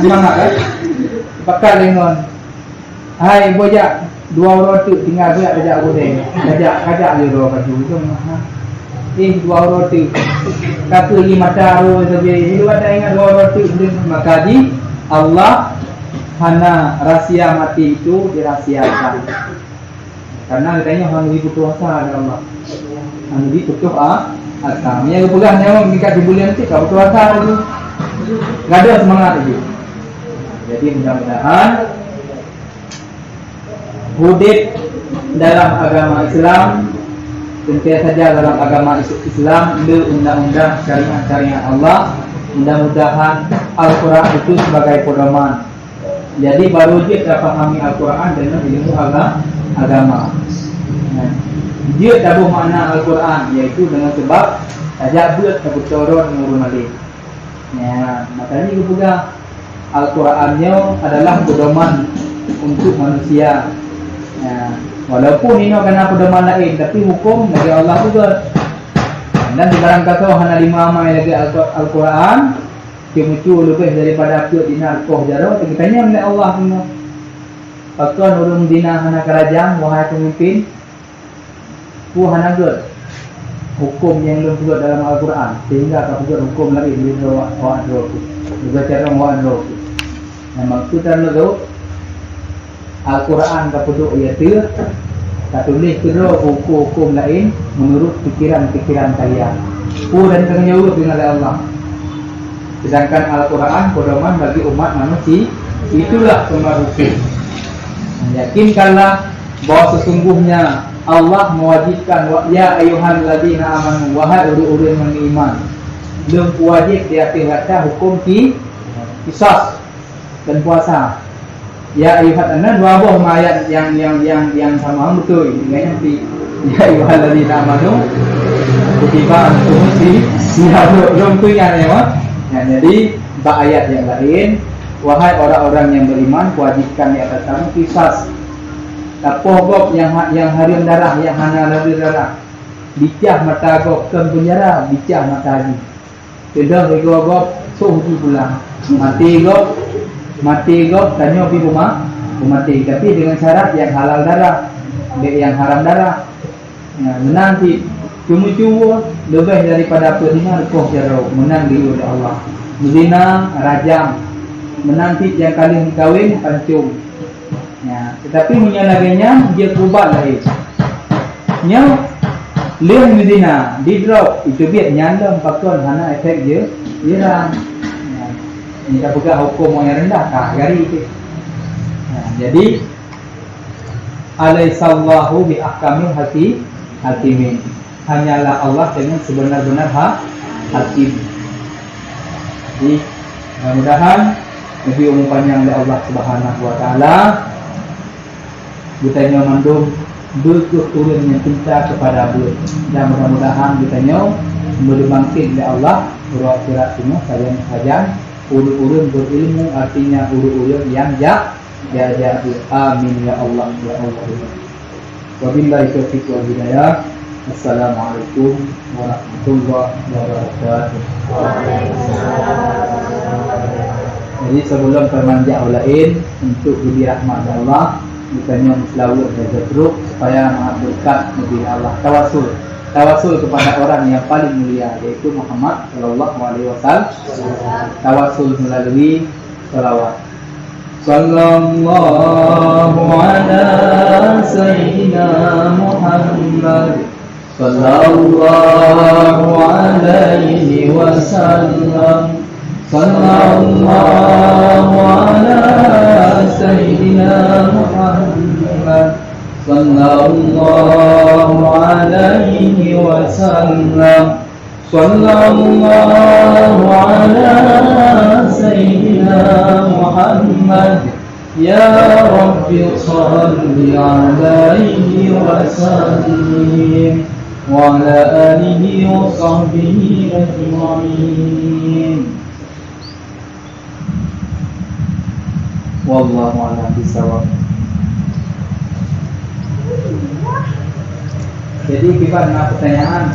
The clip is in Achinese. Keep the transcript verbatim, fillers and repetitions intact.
Seumangat, kan? Pakat lé ngon, "Hai, bujak, dua uroe teuk tinggai, bujak tajak gulèe. Kajak, kajak lé droe baju tu." Eh, dua uroe teuk. Ka keuh ie mata roh sabe. Bila dak ingat dua uroe teuk, maka jih Allah hana rahsia mati itu dirahsiakan. Karena geutanyoe hana jipeutuah asa lé Allah. Hana jipeutuah a-, asa. Meunyo geupeugah nyoe meukat sibuleuen cit ka peutuah asa laju. Gadôh seumangat laju. Jadi mudah-mudahan udép dalam agama Islam, sentiasa saja dalam agama Is-, Islam, le undang-undang syariat-syariat Allah. Mudah-mudahan Al-Quran itu sebagai pedoman. Jadi, baru jeuet tapahami Al-Quran deungon ilmu aga-, agama. Nah, jeuet taboh makna Al-Quran, yaitu deungon sabab tajak beuet, tapeutoron ngon ureueng malém. Ya, makanya geupeugah Al-Quran nyoe adalah pedoman untuk manusia. Ya, walaupun inoe kana pedoman laén, tapi hukum lagèe Allah peugah. Dan di barang kasoe hana jimeuamai lagèe Al-, Al-Quran, Ceumeucue leubeh daripada peuet dinar koh jaroe, teutanyong lé Allah teuma, "Pakon ureueng zina hana karajam, wahai peumimpin?" Peue hana gèt huköm nyang lôn peugèt dalam Al-Quran, sehingga kapeugèt huköm laén lé droe awak, awak droe keuh, leubeh carông awak droe keuh. Nyang maksud lôn, Al-Quran kapeuduek, iaitu katuléh keudroe buku huköm laén meunurot pikeran-pikeran kalian. Peue dan tanggung jaweueb tinggai lé Allah. Sedangkan Al-Quran pedoman bagi umat manusia, itulah pembawa hukum. Yakinkanlah bahwa sesungguhnya Allah mewajibkan, wa-, "Ya ayyuhalladzina amanu", wahai ureueng-ureueng nyang meuiman, lôn peuwajéb di ateueh gata huköm ki-, kisas. Dan puasa. Ya ayyuhan, na dua boh ayat nyang, nyang, nyang, nyang sama beutôi. Ingat nyan pi, "Ya ayyuhalladzina amanu kutiba alaikumus si-, siyam." Lom tu nyan, ya, Mak. Nah, jadi, bak ayat nyang laén, "Wahai orang-orang yang beriman, kuwajibkan di atas kamu kisas. Tapoh gob nyang ha-, nyang hareuem darah, nyang hana hareuem darah. Bicah mata gob, kon peunjara, bicah mata jih. Teudoh sigoe gob, soh jih pulang. Maté gob, maté gob, tanyoe pih beuma-, beumaté. Tapi deungon syarat nyang halal darah, bèk nyang haram darah. Nah, meunan cit, ceumeucue leubeh daripada peuet dinar koh jaroe, meunan geuyue lé Allah. Meuzina, rajam. Meunan cit nyang ka lheueh meukawen, pancong. Ya, tetapi meunyoe lagèe nyan, jeuet ubat laén. Nyoe lheueh meuzina, didrop, iteubiet nyan lom, pakon hana efek je-, jerang. Ya, nyan tapeugah huköm nyang rendah, ka gari tu. Ya, jadi, "Alaisallahu bi ahkamil haki-, hakimin." Hanyalah Allah dengan sebenar-benar ha-, hakim. Jadi, mudah-mudahan neubri umu panyang lé Allah Subhanahu wa Taala. Geutanyoe mandum beuet kheueh ureueng nyang cinta keupada beuet, dan mudah-mudahan geutanyoe meubangkét lé Allah uroe akhirat teuma sajan-sajan ureueng-ureueng beurilmu, artinya ureueng-ureueng nyang jak, jak, jak beuet. Amin ya Allah, ya Allah. Wabillahi taufiq wal hidayah. Assalamualaikum warahmatullahi wabarakatuh. Jadi, sebelum teumanjak laén, untuk geubri rahmat Allah, geutanyoe meuseulaweuet dan geutrok supaya mangat beureukat neubri Allah. Tawasul. Tawasul kepada orang yang paling mulia, yaitu Muhammad sallallahu alaihi wasallam. Tawasul melalui salawat. Sallallahu ala sayyidina Muhammad. Sallallahu alaihi wasallam. Sallallahu ala sayyidina Muhammad. Sallallahu alaihi wasallam. Sallallahu ala sayyidina Muhammad. Ya Rabbi salli alaihi wa sallim wa ala alihi wa sahbihi ajma'in. Wallahu a'lam bishawab. Jadi, kiban na pertanyaan?